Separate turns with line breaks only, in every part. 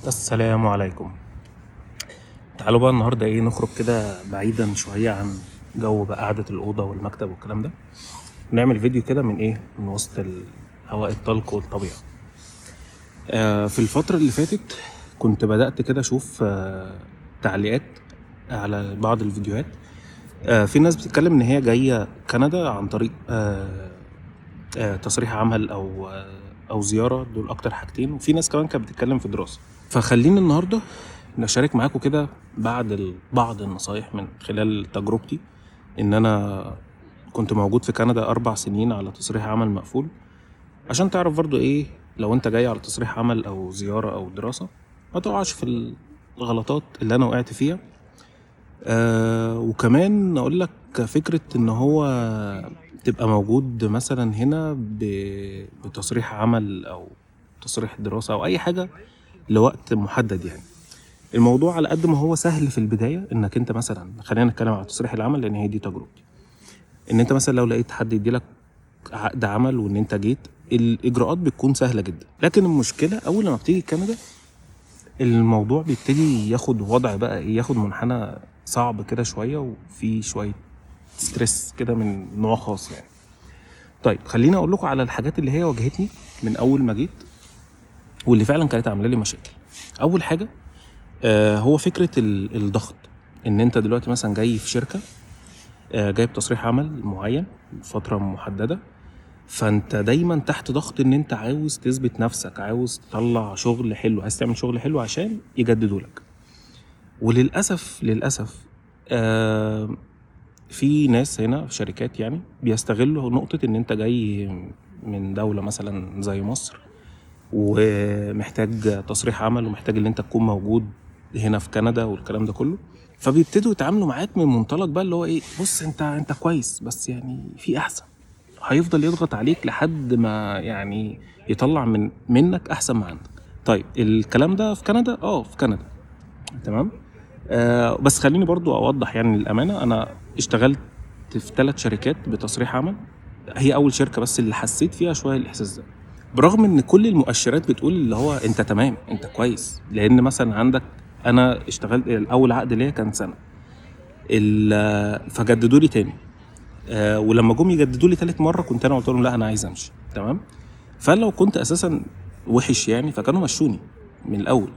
السلام عليكم. تعالوا بقى النهارده ايه، نخرج كده بعيدا شوية عن جو بقى قعدة الاوضة والمكتب والكلام ده، نعمل فيديو كده من ايه، من وسط الهواء الطلق والطبيعة. في الفترة اللي فاتت كنت بدات كده اشوف تعليقات على بعض الفيديوهات. في ناس بتتكلم ان هي جاية كندا عن طريق تصريح عمل او زياره، دول اكتر حاجتين، وفي ناس كمان كانت بتتكلم في دراسة. فخليني النهارده نشارك معاكم كده بعض النصايح من خلال تجربتي، ان انا كنت موجود في كندا 4 سنين على تصريح عمل مقفول، عشان تعرف برضو ايه لو انت جاي على تصريح عمل او زيارة او دراسة ما تقعش في الغلطات اللي انا وقعت فيها. وكمان اقول لك فكرة ان هو تبقى موجود مثلا هنا بتصريح عمل او تصريح دراسة او اي حاجة لوقت محدد. يعني الموضوع على قد ما هو سهل في البداية، انك انت مثلا، خلينا نتكلم على تصريح العمل لان هي دي تجربتي، ان انت مثلا لو لقيت حد يديلك عقد عمل وان انت جيت، الاجراءات بتكون سهلة جدا. لكن المشكلة اول لما بتيجي كندا الموضوع بيبتدي ياخد وضع بقى ايه، ياخد منحنى صعب كده شوية، وفي شوية stress كده من نوع خاص يعني. طيب خليني اقول لكم على الحاجات اللي هي واجهتني من اول ما جيت واللي فعلا كانت عامله لي مشاكل. اول حاجة هو فكرة الضغط، ان انت دلوقتي مثلا جاي في شركة، جايب تصريح عمل معين فترة محددة، فانت دايما تحت ضغط ان انت عاوز تثبت نفسك، عاوز تطلع شغل حلو، عايز تعمل شغل حلو عشان يجددوا لك. وللاسف في ناس هنا في شركات يعني بيستغلوا نقطة ان انت جاي من دولة مثلا زي مصر ومحتاج تصريح عمل ومحتاج ان انت تكون موجود هنا في كندا والكلام ده كله، فبيبتدوا يتعاملوا معاك من منطلق بقى اللي هو ايه، بص انت كويس بس يعني في احسن. هيفضل يضغط عليك لحد ما يعني يطلع منك احسن ما عندك. طيب الكلام ده في كندا؟ في كندا، تمام. بس خليني برضو اوضح يعني للامانة، انا اشتغلت في 3 شركات بتصريح عمل، هي اول شركة بس اللي حسيت فيها شوية الاحساس ده، برغم ان كل المؤشرات بتقول اللي هو انت تمام انت كويس. لان مثلا عندك انا اشتغلت الاول عقد ليا كان سنة، فجددوا لي تاني، ولما جم يجددوا لي تالت مرة كنت انا قلت لهم لا انا عايز امشي، تمام. فلو كنت اساسا وحش يعني فكانوا مشوني من الاول.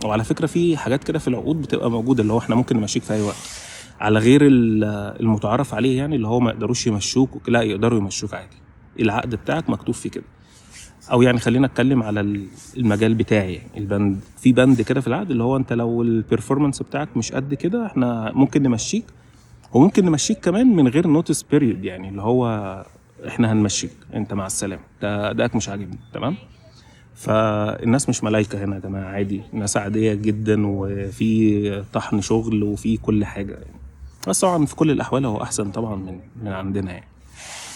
وعلى فكرة في حاجات كده في العقود بتبقى موجودة اللي هو احنا ممكن نمشيك في اي وقت، على غير المتعارف عليه يعني اللي هو ما يقدروش يمشوك، لا يقدروا يمشوك عادي، العقد بتاعك مكتوب فيه كده. او يعني خلينا اتكلم على المجال بتاعي يعني، البند في بند كده في العقد اللي هو انت لو ال performance بتاعك مش قد كده احنا ممكن نمشيك، وممكن نمشيك كمان من غير notice period، يعني اللي هو احنا هنمشيك انت مع السلامة، ده ادائك مش عاجبني، تمام. فالناس مش ملايكة هنا يا جماعة، عادي، الناس عادية جدا وفي طحن شغل وفي كل حاجة يعني، بس طبعا في كل الاحوال هو احسن طبعا من عندنا يعني.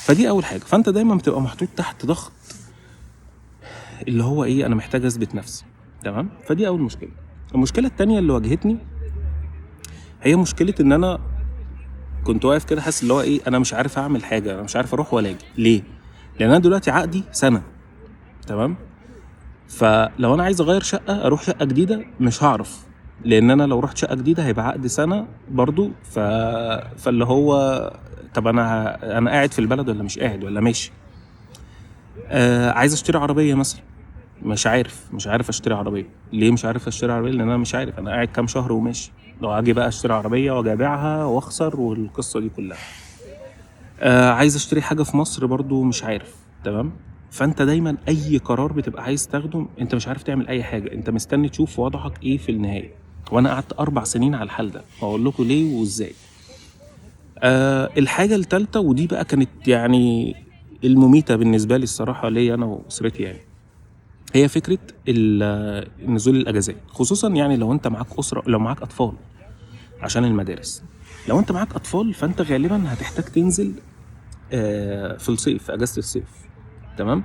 فدي اول حاجة. فانت دايما بتبقى محطوط تحت ضغط اللي هو ايه، انا محتاج اثبت نفسي، تمام. فدي اول مشكلة. المشكلة التانية اللي واجهتني هي مشكلة ان انا كنت واقف كده حاسس اللي هو ايه، انا مش عارف اعمل حاجة، انا مش عارف اروح ولا اجي. ليه؟ لان انا دلوقتي عقدي سنة، تمام. فلو انا عايز اغير شقه اروح شقه جديدة مش هعرف، لان انا لو رحت شقه جديدة هيبقى عقد سنة برضو. فاللي هو طب انا قاعد في البلد ولا مش قاعد ولا ماشي؟ عايز اشتري عربية مثلا، مش عارف اشتري عربية. ليه مش عارف اشتري عربية؟ لان انا مش عارف انا قاعد كام شهر وماشي، لو اجي بقى اشتري عربية واجي ابيعها واخسر والقصه دي كلها. عايز اشتري حاجة في مصر برضو مش عارف، تمام. فانت دايما اي قرار بتبقى عايز تاخده انت مش عارف تعمل اي حاجة، انت مستني تشوف وضعك ايه في النهاية. وانا قعدت 4 سنين على الحال ده، واقول لكم ليه وازاي. الحاجة الثالثة، ودي بقى كانت يعني المميته بالنسبة لي الصراحة ليا انا واسرتي يعني، هي فكرة نزول الاجازات، خصوصا يعني لو انت معاك اسره، لو معاك اطفال عشان المدارس. لو انت معاك اطفال فانت غالبا هتحتاج تنزل في الصيف، في اجازه الصيف، تمام.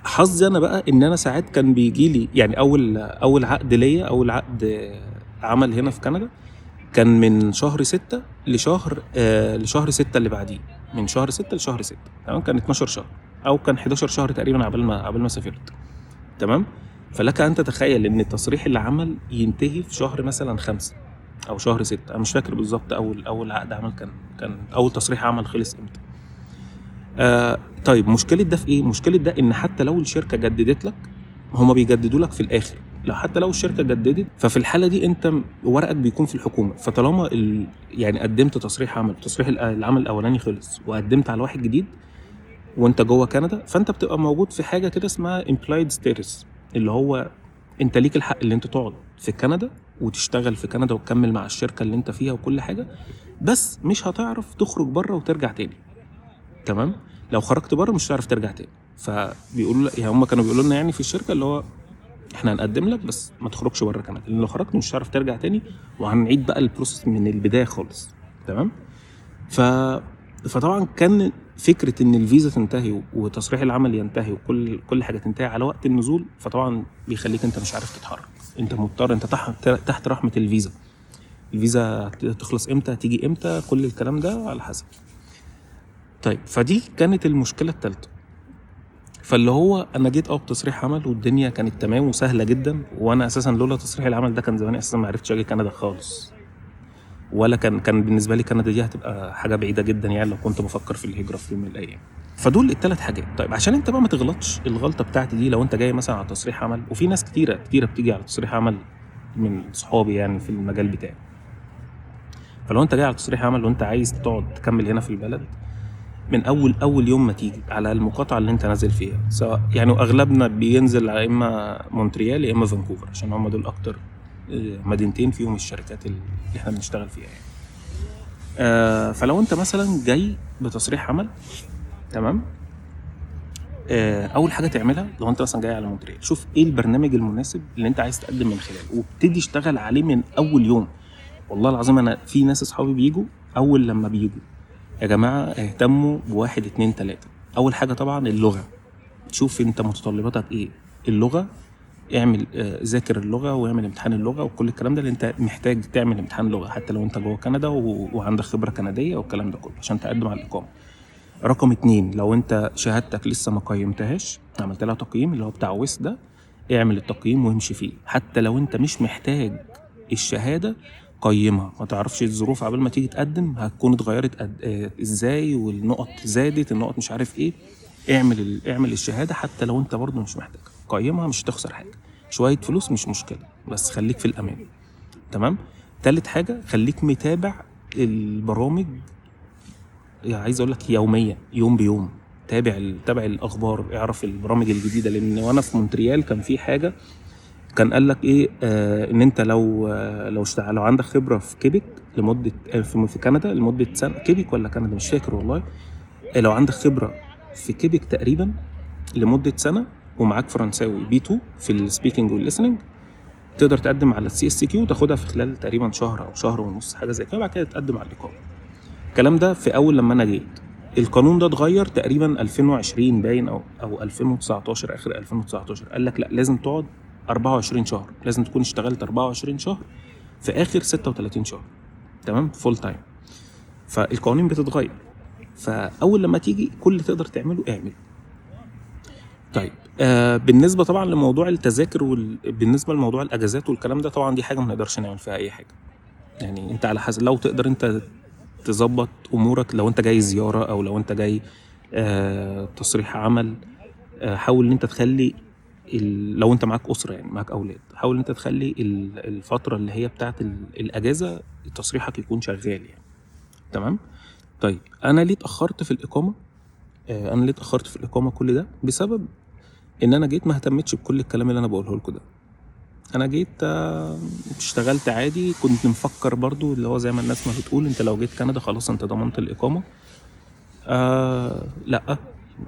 حظي انا بقى ان انا ساعات كان بيجي لي يعني اول عقد ليا، اول عقد عمل هنا في كندا كان من شهر 6 لشهر 6 اللي بعديه، من شهر 6 لشهر 6، تمام. كان 12 شهر او كان 11 شهر تقريبا قبل ما سافرت، تمام. فلك ان تتخيل ان تصريح العمل ينتهي في شهر مثلا 5 او شهر 6، انا مش فاكر بالظبط اول عقد عمل كان اول تصريح عمل خلص امتى. طيب مشكلة ده في ايه؟ مشكلة ده ان حتى لو الشركة جددت لك، هما بيجددوا لك في الاخر. لو حتى لو الشركة جددت، ففي الحالة دي انت ورقك بيكون في الحكومة. فطالما يعني قدمت تصريح عمل، تصريح العمل الاولاني خلص وقدمت على واحد جديد وانت جوه كندا، فانت بتبقى موجود في حاجة كده اسمها implied status، اللي هو انت ليك الحق اللي انت تقعد في كندا وتشتغل في كندا وتكمل مع الشركة اللي انت فيها وكل حاجة، بس مش هتعرف تخرج بره وترجع تاني. تمام؟ لو خرجت بره مش هتعرف ترجع تاني. فبيقولوا يعني هم كانوا بيقولوا لنا يعني في الشركة اللي هو احنا هنقدم لك بس ما تخرجش بره كندا، لان لو خرجت مش هتعرف ترجع تاني، وهنعيد بقى ال process من البداية خالص. تمام؟ فطبعا كان فكرة ان الفيزا تنتهي وتصريح العمل ينتهي وكل حاجة تنتهي على وقت النزول، فطبعا بيخليك انت مش عارف تتحرك، انت مضطر، انت تحت رحمه الفيزا. الفيزا تخلص امتى، تيجي امتى، كل الكلام ده على حسب. طيب فدي كانت المشكلة الثالثة. فاللي هو انا جيت بتصريح عمل والدنيا كانت تمام وسهلة جدا، وانا اساسا لولا تصريح العمل ده كان زماني اساسا ما عرفتش اجي كندا خالص، ولا كان بالنسبة لي كندا دي هتبقى حاجة بعيدة جدا يعني لو كنت بفكر في الهجرة في يوم من الايام. فدول الثلاث حاجات. طيب عشان انت بقى ما تغلطش الغلطة بتاعتي دي، لو انت جاي مثلا على تصريح عمل، وفي ناس كتيرة كتيرة بتيجي على تصريح عمل من صحابي يعني في المجال بتاعي، فلو انت جاي على تصريح عمل وانت عايز تقعد تكمل هنا في البلد من اول يوم ما تيجي على المقاطعة اللي انت نازل فيها، سواء يعني اغلبنا بينزل على اما مونتريال يا اما فانكوفر، عشان هم دول اكتر مدينتين فيهم الشركات اللي احنا بنشتغل فيها يعني. فلو انت مثلا جاي بتصريح عمل، تمام، اول حاجة تعملها لو انت مثلا جاي على مونتريال، شوف ايه البرنامج المناسب اللي انت عايز تقدم من خلاله وابتدي اشتغل عليه من اول يوم. والله العظيم انا في ناس اصحابي بيجوا اول لما بيجوا، يا جماعة اهتموا ب1 2 3. اول حاجة طبعا اللغة، شوف انت متطلباتك ايه، اللغة اعمل ذاكر اللغة واعمل امتحان اللغة وكل الكلام ده، اللي انت محتاج تعمل امتحان لغة حتى لو انت جوه كندا وعندك خبره كنديه والكلام ده كله عشان تقدم على الاقامة. رقم 2، لو انت شهادتك لسه ما قيمتهاش، عملت لها تقييم اللي هو بتاع WES ده، اعمل التقييم وامشي فيه، حتى لو انت مش محتاج الشهادة قيمها. ما تعرفش الظروف قبل ما تيجي تقدم هتكون اتغيرت ازاي، والنقط زادت، النقط مش عارف ايه، اعمل الشهادة حتى لو انت برضو مش محتاجها، قيمها، مش هتخسر حاجة، شوية فلوس مش مشكلة، بس خليك في الامان. تمام. تالت حاجة، خليك متابع البرامج، يعني عايز اقول لك يوميا، يوم بيوم، تابع الاخبار، اعرف البرامج الجديدة. لان وانا في مونتريال كان في حاجة كان قال لك ايه، ان انت لو لو عندك خبره في كيبك لمدة في كندا لمدة سنة، كيبك ولا كندا مش فاكر والله، لو عندك خبره في كيبك تقريبا لمدة سنة ومعاك فرنساوي B2 في ال speaking وال listening، تقدر تقدم على ال CSQ وتاخدها في خلال تقريبا شهر او شهر ونص، حاجة زي كده، وبعد كده تقدم على الاقامة. الكلام ده في اول لما انا جيت. القانون ده اتغير تقريبا 2020 باين او 2019، اخر 2019، قال لك لا، لازم تقعد 24 شهر، لازم تكون اشتغلت 24 شهر في اخر 36 شهر، تمام، full time. فالقوانين بتتغير، فاول لما تيجي كل اللي تقدر تعمله اعمل. طيب بالنسبة طبعا لموضوع التذاكر بالنسبة لموضوع الاجازات والكلام ده، طبعا دي حاجة ما نقدرش نعمل فيها اي حاجة، يعني انت على حسب، لو تقدر انت تظبط امورك، لو انت جاي زيارة او لو انت جاي تصريح عمل، حاول ان انت تخلي لو انت معاك اسره يعني معاك اولاد، حاول ان انت تخلي الفترة اللي هي بتاعه الاجازة تصريحك يكون شغال يعني. تمام. طيب انا ليه اتاخرت في الاقامة؟ انا ليه اتاخرت في الاقامة كل ده؟ بسبب ان انا جيت ما اهتمتش بكل الكلام اللي انا بقوله لكم ده. انا جيت اشتغلت عادي، كنت مفكر برضو اللي هو زي ما الناس ما بتقول، انت لو جيت كندا خلاص انت ضمنت الاقامة. لا،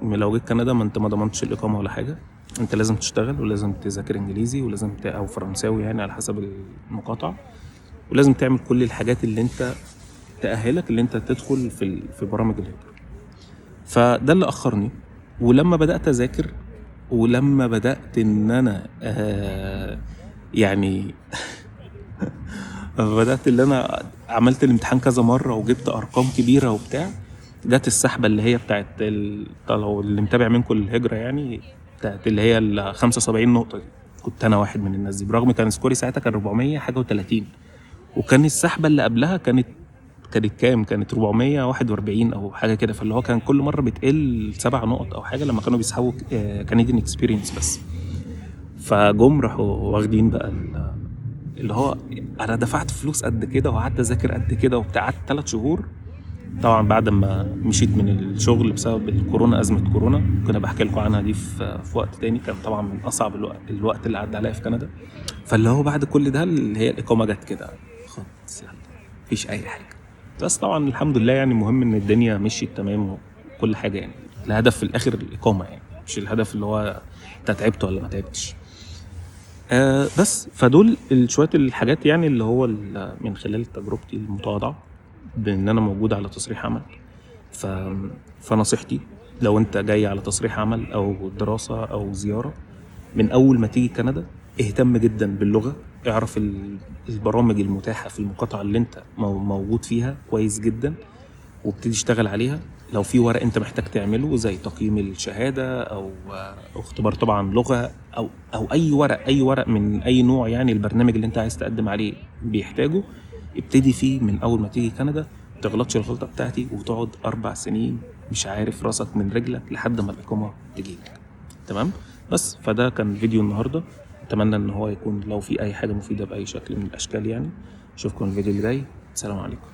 لو جيت كندا ما انت ما ضمنتش الاقامة ولا حاجة، انت لازم تشتغل ولازم تذاكر انجليزي ولازم او فرنساوي يعني على حسب المقاطعة، ولازم تعمل كل الحاجات اللي انت تأهلك اللي انت تدخل في برامج الهجرة. فده اللي اخرني. ولما بدأت اذاكر، ولما بدأت ان انا يعني بدأت اللي انا عملت الامتحان كذا مرة وجبت ارقام كبيرة وبتاع، جت السحبة اللي هي بتاعت لو اللي متابع منكم الهجرة يعني، بتاعت اللي هي ال 75 نقطة دي، كنت انا واحد من الناس دي، برغم كان score ي ساعتها كان 400 حاجة و30، وكان السحبه اللي قبلها كانت كام؟ كانت 441 او حاجة كده. فاللي هو كان كل مرة بتقل 7 نقط او حاجة لما كانوا بيسحبوا Canadian experience بس. فجم راحوا واخدين بقى اللي هو انا دفعت فلوس قد كده وقعدت اذاكر قد كده وبتاع، قعدت 3 شهور طبعا بعد ما مشيت من الشغل بسبب الكورونا، ازمة كورونا كنا بحكي لكم عنها دي في وقت تاني، كان طبعا من اصعب الوقت اللي عدى عليا في كندا. فاللي هو بعد كل ده اللي هي الاقامة جت كده خلاص، يلا مفيش اي حاجة. بس طبعا الحمد لله يعني، المهم ان الدنيا مشيت تمام وكل حاجة يعني. الهدف في الاخر الاقامة يعني، مش الهدف اللي هو انت تعبت ولا ما تعبتش. بس فدول شوية الحاجات يعني اللي هو من خلال تجربتي المتواضعة بان انا موجود على تصريح عمل. فنصيحتي لو انت جاي على تصريح عمل او دراسة او زيارة، من اول ما تيجي كندا اهتم جدا باللغة، اعرف البرامج المتاحة في المقاطعة اللي انت موجود فيها كويس جدا، وابتدي اشتغل عليها. لو في ورق انت محتاج تعمله زي تقييم الشهادة او اختبار طبعا لغة او اي ورق، اي ورق من اي نوع يعني البرنامج اللي انت عايز تقدم عليه بيحتاجه، ابتدي فيه من اول ما تيجي كندا. ما تغلطش الغلطة بتاعتي وتقعد 4 سنين مش عارف راسك من رجلك لحد ما الاقامة تجيلك. تمام؟ بس فده كان فيديو النهارده، اتمنى ان هو يكون لو في اي حاجة مفيدة باي شكل من الاشكال يعني. اشوفكم الفيديو اللي جاي، السلام عليكم.